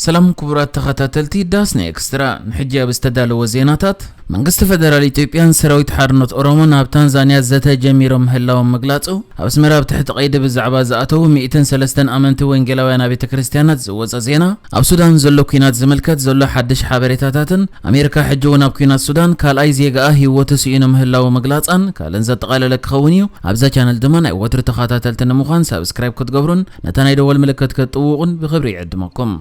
ሰላም ክቡራት ተኸታተልቲ ዳስና ኤክስትራ፣ ንሕጂ ኣብ ዝተዳለወ ዜናታት፣ መንግስቲ ፈደራል ኢትዮጵያን ሰራዊት ሓርነት ኦሮሞን ኣብ ታንዛንያ ዘተ ጀሚሮም ምህላዎም ምግላጹ፣ ኣብ ኣስመራ ኣብ ትሕቲ ቀይዲ ብዛዕባ ዝኣተዉ ሚእትን ሰለስተን ኣመንቲ ወንጌላውያን ቤተ ክርስቲያናት ዝወጸ ዜና፣ ኣብ ሱዳን ዘሎ ኲናት ዝምልከት ዘሎ ሓድሽ ሓበሬታታትን፣ ኣሜሪካ ሕጂ እውን ኣብ ኲናት ሱዳን ካልኣይ ዜጋኣ ህይወቱ ስኢኑ ምህላዉ ምግላጻን ካልእን ዘጠቓለለ ክኸውን እዩ። ኣብዛ ቻነል ድማ ናይ ወትሩ ተኸታተልቲ ንምዃን ሳብስክራይብ ክትገብሩን ነታ ናይ ደወል ምልክት ክትጥውቑን ብኽብሪ ይዕድመኩም።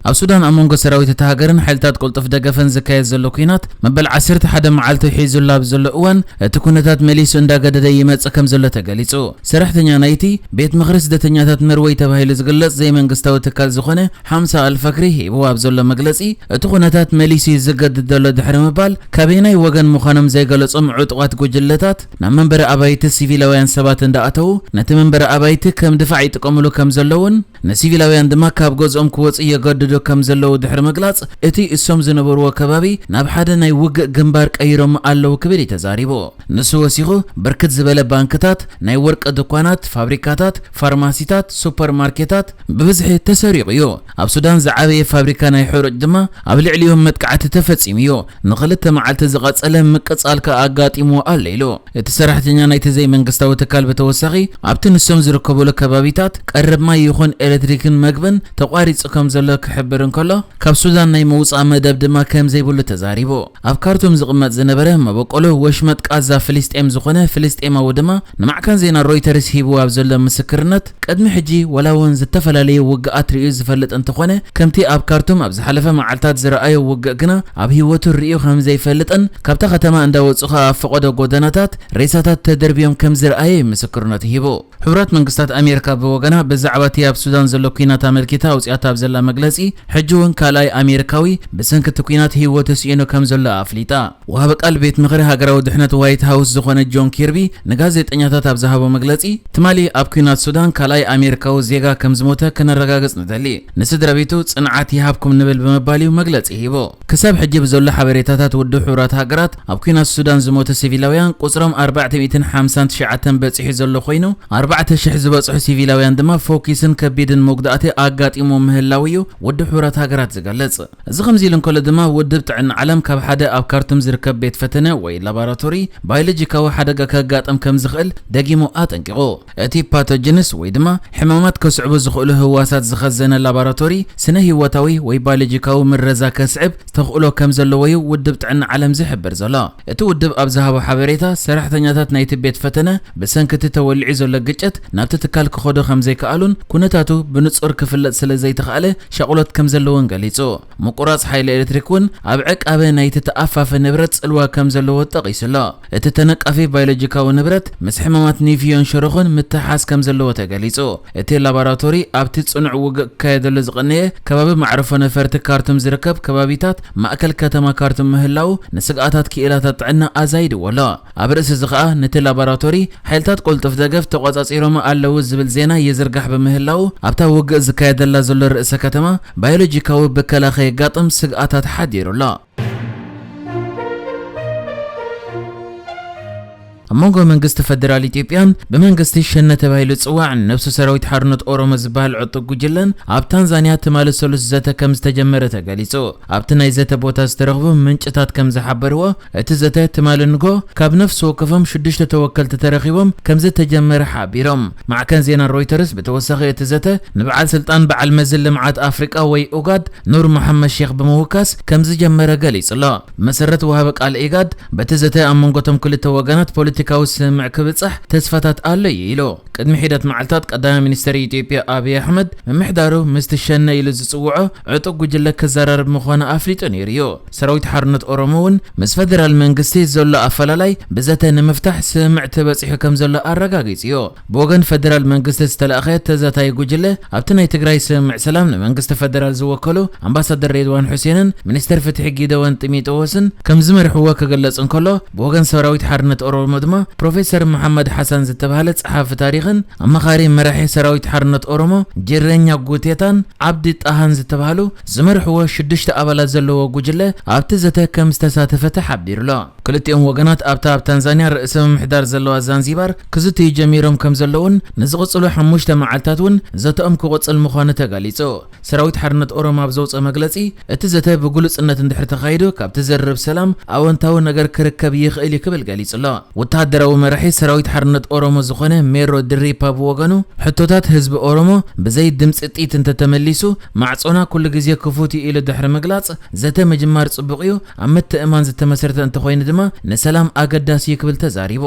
ኣብ ሱዳን ኣብ መንጎ ሰራዊት እታ ሃገርን ሓይልታት ቅልጡፍ ደገፍን ዝካየድ ዘሎ ኲናት መበል ዓሰርተ ሓደ መዓልቱ ሒዙላ ኣብ ዘሎ እዋን፣ እቲ ኩነታት መሊሱ እንዳገደደ ይመጽእ ከም ዘሎ ተገሊጹ። ሰራሕተኛ ናይቲ ቤት ምኽሪ ስደተኛታት ኖርወይ ተባሂሉ ዝግለጽ ዘይመንግስታዊ ትካል ዝኾነ ሓምሳ ኣልፋክሪ ሂብዎ ኣብ ዘሎ መግለጺ፣ እቲ ኩነታት መሊሱ እዩ ዝገድድ ዘሎ ድሕሪ ምባል፣ ካበየናይ ወገን ምዃኖም ዘይገለጾም ዕጡቓት ጉጅለታት ናብ መንበሪ ኣባይቲ ሲቪላውያን ሰባት እንዳኣተዉ፣ ነቲ መንበሪ ኣባይቲ ከም ድፋዕ ይጥቀምሉ ከም ዘለውን፣ ንሲቪላውያን ድማ ካብ ገዝኦም ክወጹ የገድዱ ከም ዘለዉ ድሕሪ ምግላጽ፣ እቲ እሶም ዝነበርዎ ከባቢ ናብ ሓደ ናይ ውግእ ግንባር ቀይሮም ኣለዉ ክብል እዩ ተዛሪቡ። ንሱ ወሲኹ፣ ብርክት ዝበለ ባንክታት፣ ናይ ወርቂ ድኳናት፣ ፋብሪካታት፣ ፋርማሲታት፣ ሱፐርማርኬታት ብብዝሒ ተሰሪቑ እዩ። ኣብ ሱዳን ዝዓበየ ፋብሪካ ናይ ሕሩጭ ድማ ኣብ ልዕሊኦም መጥቃዕቲ ተፈጺሙ እዩ። ንኽልተ መዓልቲ ዝቐጸለ ምቅጻል ከኣ ኣጋጢምዎ ኣሎ ኢሉ። እቲ ሰራሕተኛ ናይቲ ዘይመንግስታዊ ትካል ብተወሳኺ፣ ኣብቲ ንሶም ዝርከቡሉ ከባቢታት ቀረብ ማይ ይኹን ኤሌክትሪክን መግብን ተቋሪጹ ከም ዘሎ ክሕብር እንከሎ፣ ካብ ሱዳን ናይ ምውጻእ መደብ ድማ ከም ዘይብሉ ተዛሪቡ። ኣብ ካርቱም ዝቕመጥ ዝነበረ መበቆሉ ወሽመጥ ቃዛ ፍልስጤም ዝኾነ ፍልስጤማዊ ድማ ንማዕከን ዜና ሮይተርስ ሂቡ ኣብ ዘሎ ምስክርነት፣ ቅድሚ ሕጂ ወላ እውን ዝተፈላለየ ውግኣት ርእዩ ዝፈልጥ እንተኾነ፣ ከምቲ ኣብ ካርቱም ኣብ ዝሓለፈ መዓልታት ዝረኣዮ ውግእ ግና ኣብ ህይወቱ ርእዩ ከም ዘይፈልጥን፣ ካብታ ከተማ እንዳወጹ ኸኣ ኣብ ፈቐዶ ጎደናታት ሬሳታት ተደርብዮም ከም ዝረኣየ ምስክርነቱ ሂቡ። ሕቡራት መንግስታት ኣሜሪካ ብወገና ብዛዕባ እቲ ኣብ ሱዳን ዘሎ ኲናት ኣመልኪታ ኣውጺኣታ ኣብ ዘላ መግለጺ፣ ሕጂ እውን ካልኣይ ኣሜሪካዊ ብሰንኪ እቲ ኲናት ህይወቱ ስኢኑ ከም ዘሎ ኣፍሊጣ። ወሃቢ ቃል ቤት ምኽሪ ሃገራዊ ድሕነት ዋይት ሃውስ ዝኾነ ጆን ኪርቢ ንጋዜጠኛታት ኣብ ዝሃቦ መግለጺ፣ ትማሊ ኣብ ኲናት ሱዳን ካልኣይ ኣሜሪካዊ ዜጋ ከም ዝሞተ ከነረጋግጽ ንደሊ። ንስድራ ቤቱ ጽንዓት ይሃብኩም ንብል ብምባል እዩ መግለጺ ሂቡ። ክሳብ ሕጂ ብዘሎ ሓበሬታታት ውድብ ሕቡራት ሃገራት፣ ኣብ ኲናት ሱዳን ዝሞቱ ሲቪላውያን ቁጽሮም ኣርባዕተ ሚእትን ሓምሳን ትሽዓተን በጺሑ ዘሎ ኮይኑ፣ ኣርባዕተ ሽሕ ዝበጽሑ ሲቪላውያን ድማ ፎኪስን ከቢድን መጉዳእቲ ኣጋጢሞ ምህላው እዩ ውድብ ሕቡራት ሃገራት ዝገልጽ። እዚ ከምዚ ኢሉ እንከሎ ድማ፣ ውድብ ጥዕና ዓለም ካብ ሓደ ኣብ ካርቱም ዝርከብ ቤት ፈተነ ወይ ላቦራቶሪ ባዮሎጂካዊ ሓደጋ ከጋጥም ከም ዝኽእል ደጊሙ ኣጠንቂቑ። እቲ ፓቶጅንስ ወይ ድማ ሕማማት ከስዕቡ ዝኽእሉ ህዋሳት ዝኸዘነ ላቦራቶሪ ስነ ህይወታዊ ወይ ባዮሎጂካዊ ምረዛ ከስዕብ ተኽእሎ ከም ዘለዎ እዩ ውድብ ጥዕና ዓለም ዝሕብር ዘሎ። እቲ ውድብ ኣብ ዝሃቦ ሓበሬታ፣ ሰራሕተኛታት ናይቲ ቤት ፈተነ ብሰንኪ እቲ ተወሊዑ ዘሎ ግጭት ናብቲ ትካል ክኸዱ ከም ዘይከኣሉን፣ ኩነታቱ ብንጹር ክፍለጥ ስለ ዘይተኻእለ ሻቕሎት ከም ዘለዎን ገሊጹ። ምቁራጽ ሓይሊ ኤሌክትሪክ እውን ኣብ ዕቃበ ናይቲ ተኣፋፊ ንብረት ጽልዋ ከም ዘለዎ ጠቒሱ ኣሎ። እቲ ተነቃፊ ባዮሎጂካዊ ንብረት ምስ ሕማማት ኒፊዮን ሸሮኽን ምትሕሓዝ ከም ዘለዎ ተገሊጹ። እቲ ላቦራቶሪ ኣብቲ ጽኑዕ ውግእ ክካየደሉ ዝቐነየ ከባቢ መዕርፎ ነፈርቲ ካርቱም ዝርከብ ከባቢታት ማእከል ከተማ ካርቱም ምህላው ንስግኣታት ክኢላታት ጥዕና ኣዛይድዎ ኣሎ። ኣብ ርእሲ እዚ ኸኣ ነቲ ላቦራቶሪ ሓይልታት ቅልጡፍ ደገፍ ተቖጻጺሮም ኣለዉ ዝብል ዜና ይዝርጋሕ ብምህላው፣ ኣብታ ውግእ ዝካየደላ ዘሎ ርእሰ ከተማ ባዮሎጂካዊ ብከላ ከየጋጥም ስግኣታት ሓዲሩ ኣሎ። ኣብ መንጎ መንግስቲ ፈደራል ኢትዮጵያን ብመንግስቲ ሸነ ተባሂሉ ዝጽዋዕ ነብሱ ሰራዊት ሓርነት ኦሮሞ ዝበሃል ዕጡቅ ጉጅለን ኣብ ታንዛንያ ትማሊ ሰሉስ ዘተ ከም ዝተጀመረ ተገሊጹ። ኣብቲ ናይ ዘተ ቦታ ዝተረኽቡ ምንጭታት ከም ዝሓበርዎ፣ እቲ ዘተ ትማሊ ንጎ ካብ ነፍሲ ወከፎም ሽዱሽተ ተወከልቲ ተረኺቦም ከም ዝተጀመረ ሓቢሮም። ማዕከን ዜና ሮይተርስ ብተወሳኺ፣ እቲ ዘተ ንበዓል ስልጣን በዓል መዚ ልምዓት ኣፍሪቃ ወይ ኡጋድ ኑር መሓመድ ሼክ ብምውካስ ከም ዝጀመረ ገሊጹ ኣሎ። ብመሰረት ወሃቢ ቃል ኢጋድ፣ በቲ ዘተ ኣብ መንጎ እቶም ክልተ ወገናት ፖለቲካዊ ስምምዕ ክብጻሕ ተስፋታት ኣሎ እዩ ኢሉ። ቅድሚ ሒደት መዓልታት ቀዳማይ ሚኒስተር ኢትዮጵያ ኣብይ ኣሕመድ፣ ምምሕዳሩ ምስቲ ሸነ ኢሉ ዝጽውዖ ዕጡቕ ጉጅለ ክዘራረብ ምዃኑ ኣፍሊጡ ነይሩ እዩ። ሰራዊት ሓርነት ኦሮሞ እውን ምስ ፈደራል መንግስቲ ዘሎ ኣፈላላይ ብዘተ ንምፍታሕ ስምምዕ ተበጺሑ ከም ዘሎ ኣረጋጊጹ እዩ። ብወገን ፈደራል መንግስቲ ዝተላእኸ ተዛታይ ጉጅለ፣ ኣብቲ ናይ ትግራይ ስምምዕ ሰላም ንመንግስቲ ፈደራል ዝወከሉ ኣምባሳደር ሬድዋን ሑሴንን ሚኒስተር ፍትሒ ጊደወን ጢሞቴዎስን ከም ዝመርሕዎ ክግለጽ እንከሎ፣ ብወገን ሰራዊት ሓርነት ኦሮሞ ድማ ፕሮፌሰር መሓመድ ሓሳን ዝተባህለ ጸሓፊ ታሪኽን ኣማኻሪ መራሒ ሰራዊት ሓርነት ኦሮሞ ጅሬኛ ጉቴታን ዓብዲ ጣሃን ዝተባህሉ ዝመርሕዎ ሽዱሽተ ኣባላት ዘለዎ ጉጅለ ኣብቲ ዘተ ከም ዝተሳተፈ ተሓቢሩሎ። ክልቲኦም ወገናት ኣብታ ኣብ ታንዛንያ ርእሰ ምምሕዳር ዘለዋ ዛንዚባር ክዝትዩ ጀሚሮም ከም ዘለውን ንዝቕጽሉ ሓሙሽተ መዓልታት እውን ዘተኦም ክቕጽል ምዃኑ ተገሊጹ። ሰራዊት ሓርነት ኦሮሞ ኣብ ዘውፅኦ መግለፂ፣ እቲ ዘተ ብግሉጽነት እንድሕር ተኻይዱ ካብቲ ዘርብ ሰላም ኣወንታዊ ነገር ክርከብ ይኽእል እዩ ክብል ገሊጹ ኣሎ። ወተሃደራዊ መራሒ ሰራዊት ሓርነት ኦሮሞ ዝኾነ ሜሮ ድሪፓ ብወገኑ፣ ሕቶታት ህዝቢ ኦሮሞ ብዘይ ድምፂ ጥይት እንተተመሊሱ ማዕጾና ኩሉ ግዜ ክፉት እዩ ኢሉ ድሕሪ ምግላጽ፣ ዘተ ምጅማር ጽቡቕ እዩ፣ ኣብ ምትእማን ዝተመስረተ እንተኾይኑ ድማ ንሰላም ኣገዳሲ እዩ ክብል ተዛሪቡ።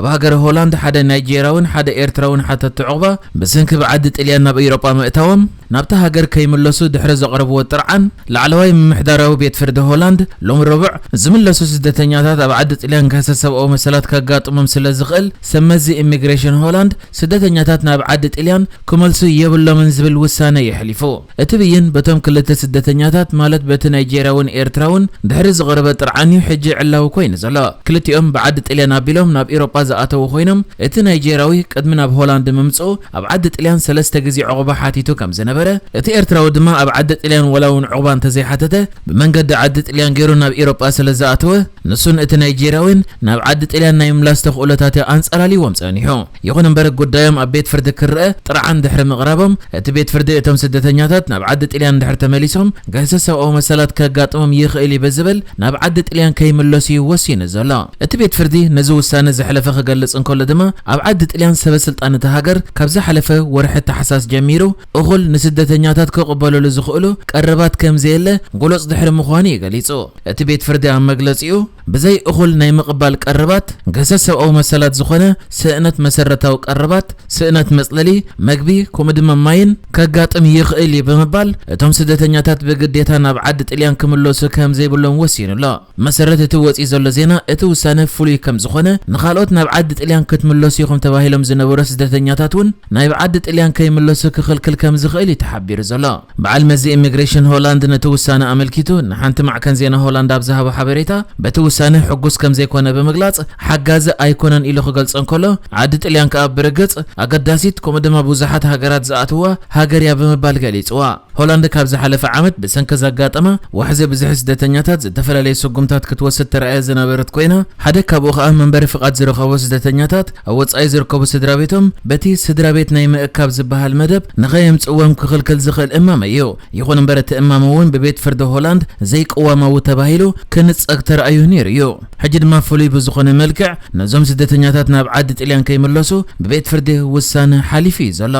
ኣብ ሃገረ ሆላንድ ሓደ ናይጄርያውን ሓደ ኤርትራውን ሓተቲ ዑቕባ ብሰንኪ ብዓዲ ጥልያን ናብ ኤውሮጳ ምእታዎም ናብታ ሃገር ከይምለሱ ድሕሪ ዘቕረብዎ ጥርዓን፣ ላዕለዋይ ምምሕዳራዊ ቤት ፍርዲ ሆላንድ ሎሚ ረቡዕ ዝምለሱ ስደተኛታት ኣብ ዓዲ ጥልያን ግህሰት ሰብኣዊ መሰላት ከጋጥሞም ስለ ዝኽእል፣ ሰብ መዚ ኢሚግሬሽን ሆላንድ ስደተኛታት ናብ ዓዲ ጥልያን ክመልሱ የብሎምን ዝብል ውሳነ የሕሊፉ። እቲ ብይን በቶም ክልተ ስደተኛታት ማለት በቲ ናይጄርያውን ኤርትራውን ድሕሪ ዝቐረበ ጥርዓን እዩ ሕጂ ዕላዊ ኮይኑ ዘሎ። ክልቲኦም ብዓዲ ጥልያን ኣቢሎም ናብ ኤውሮጳ ዝኣተዉ ኮይኖም፣ እቲ ናይጄርያዊ ቅድሚ ናብ ሆላንድ ምምጽኡ ኣብ ዓዲ ጥልያን ሰለስተ ግዜ ዕቑባ ሓቲቱ ከም ዝነበረ፣ እቲ ኤርትራዊ ድማ ኣብ ዓዲ ጥልያን ወላ እውን ዕቑባ እንተዘይሓተተ ብመንገዲ ዓዲ ጥልያን ገይሩ ናብ ኤውሮጳ ስለ ዝኣተወ፣ ንሱን እቲ ናይጄርያዊን ናብ ዓዲ ጥልያን ናይ ምምላስ ተኽእሎታት ኣንጸላልይዎም ጸኒሑ። ይኹን እምበር ጉዳዮም ኣብ ቤት ፍርዲ ክረአ ጥርዓን ድሕሪ ምቕራቦም፣ እቲ ቤት ፍርዲ እቶም ስደተኛታት ናብ ዓዲ ጥልያን ድሕሪ ተመሊሶም ግህሰት ሰብኣዊ መሰላት ከጋጥሞም ይኽእል እዩ ብዝብል ናብ ዓዲ ጥልያን ከይምለሱ እዩ ወሲኑ ዘሎ። እቲ ቤት ፍርዲ ነዚ ውሳነ ዘሕለፈ ክገልጽ እንከሎ ድማ፣ ኣብ ዓዲ ጥልያን ሰበ ስልጣን እታ ሃገር ካብ ዝሓለፈ ወርሒ ታሕሳስ ጀሚሩ እኹል ንስደተኛታት ክቕበለሉ ዝኽእሉ ቀረባት ከም ዘየለ ግሉጽ ድሕሪ ምዃኑ እዩ ገሊጹ። እቲ ቤት ፍርዲ ኣብ መግለጺኡ፣ ብዘይ እኹል ናይ ምቕባል ቀረባት፣ ግህሰት ሰብኣዊ መሰላት ዝኾነ ስእነት መሰረታዊ ቀረባት፣ ስእነት መጽለሊ፣ መግቢ፣ ከምኡ ድማ ማይን ከጋጥም ይኽእል እዩ ብምባል፣ እቶም ስደተኛታት ብግዴታ ናብ ዓዲ ጥልያን ክምለሱ ከም ዘይብሎም ወሲኑ ኣሎ። መሰረት እቲ ወጺኡ ዘሎ ዜና፣ እቲ ውሳነ ፍሉይ ከም ዝኾነ፣ ንኻልኦት ናብ ዓዲ ጥልያን ክትምለሱ ኢኹም ተባሂሎም ዝነበሩ ስደተኛታት እውን ናይ ዓዲ ጥልያን ከይምለሱ ክኽልክል ከም ዝኽእል እዩ ተሓቢሩ ዘሎ። በዓል መዚ ኢሚግሬሽን ሆላንድ ነቲ ውሳነ ኣመልኪቱ ንሓንቲ ማዕከን ዜና ሆላንድ ኣብ ዝሃቦ ሓበሬታ፣ በቲ ውሳነ ሕጉስ ከም ዘይኮነ ብምግላጽ፣ ሓጋዚ ኣይኮነን ኢሉ ክገልጾ እንከሎ፣ ዓዲ ጥልያን ከኣ ብርግጽ ኣገዳሲት፣ ከምኡ ድማ ብዙሓት ሃገራት ዝኣትውዋ ሃገር እያ ብምባል ገሊጽዋ። ሆላንድ ካብ ዝሓለፈ ዓመት ብሰንኪ ዘጋጠማ ዋሕዚ ብዝሒ ስደተኛታት ዝተፈላለየ ስጉምታት ክትወስድ ተራእያ ዝነበረት ኮይና፣ ሓደ ካብኡ ከኣ መንበሪ ፍቓድ ዝረኸቡ ስደተኛታት ኣብ ወጻኢ ዝርከቡ ስድራ ቤቶም በቲ ስድራ ቤት ናይ ምእካብ ዝበሃል መደብ ንኸየምጽእዎም ክኽልክል ዝኽእል እማመ እዩ። ይኹን እምበር እቲ እማመ እውን ብቤት ፍርዲ ሆላንድ ዘይቅዋማዊ ተባሂሉ ክንጸግ ተራእዩ ነይሩ እዩ። ሕጂ ድማ ፍሉይ ብዝኾነ መልክዕ ነዞም ስደተኛታት ናብ ዓዲ ጥልያን ከይምለሱ ብቤት ፍርዲ ውሳነ ሓሊፉ እዩ ዘሎ።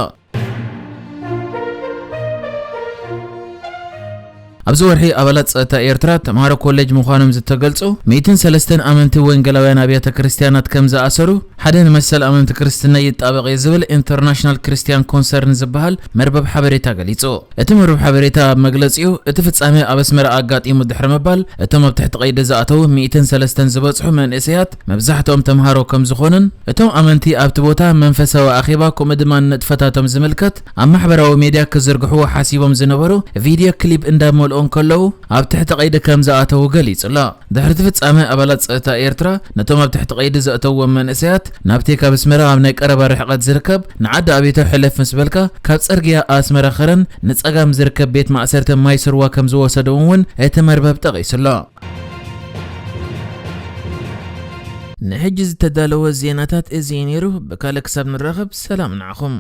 ኣብዚ ወርሒ ኣባላት ጸጥታ ኤርትራ ተምሃሮ ኮሌጅ ምዃኖም ዝተገልጹ ሚእትን ሰለስተን ኣመንቲ ወንጌላውያን ኣብያተ ክርስትያናት ከም ዝኣሰሩ ሓደ ንመሰል ኣመንቲ ክርስትና ይጣበቕ እዩ ዝብል ኢንተርናሽናል ክርስትያን ኮንሰርን ዝበሃል መርበብ ሓበሬታ ገሊጹ። እቲ መርበብ ሓበሬታ ኣብ መግለጺኡ፣ እቲ ፍጻመ ኣብ ኣስመራ ኣጋጢሙ ድሕሪ ምባል፣ እቶም ኣብ ትሕቲ ቀይዲ ዝኣተዉ ሚእትን ሰለስተን ዝበጽሑ መንእሰያት መብዛሕትኦም ተምሃሮ ከም ዝኾኑን፣ እቶም ኣመንቲ ኣብቲ ቦታ መንፈሳዊ ኣኼባ ከምኡ ድማ ንጥፈታቶም ዝምልከት ኣብ ማሕበራዊ ሜድያ ክዝርግሕዎ ሓሲቦም ዝነበሩ ቪድዮ ክሊፕ እንዳመልኡ እንከለዉ ኣብ ትሕቲ ቀይዲ ከም ዝኣተዉ ገሊጹ ኣሎ። ድሕሪ እቲ ፍጻመ ኣባላት ጸጥታ ኤርትራ ነቶም ኣብ ትሕቲ ቀይዲ ዘእተውዎም መንእሰያት ናብቲ ካብ ኣስመራ ኣብ ናይ ቀረባ ርሕቀት ዝርከብ ንዓዲ ኣቤቶ ሕልፍ ምስ በልካ ካብ ጽርግያ ኣስመራ ከረን ንጸጋም ዝርከብ ቤት ማእሰርቲ ማይ ስርዋ ከም ዝወሰድዎም እውን እቲ መርበብ ጠቒሱ ኣሎ። ንሕጂ ዝተዳለወ ዜናታት እዚ እዩ ነይሩ። ብካልእ ክሳብ ንራኸብ ሰላም ንዓኹም።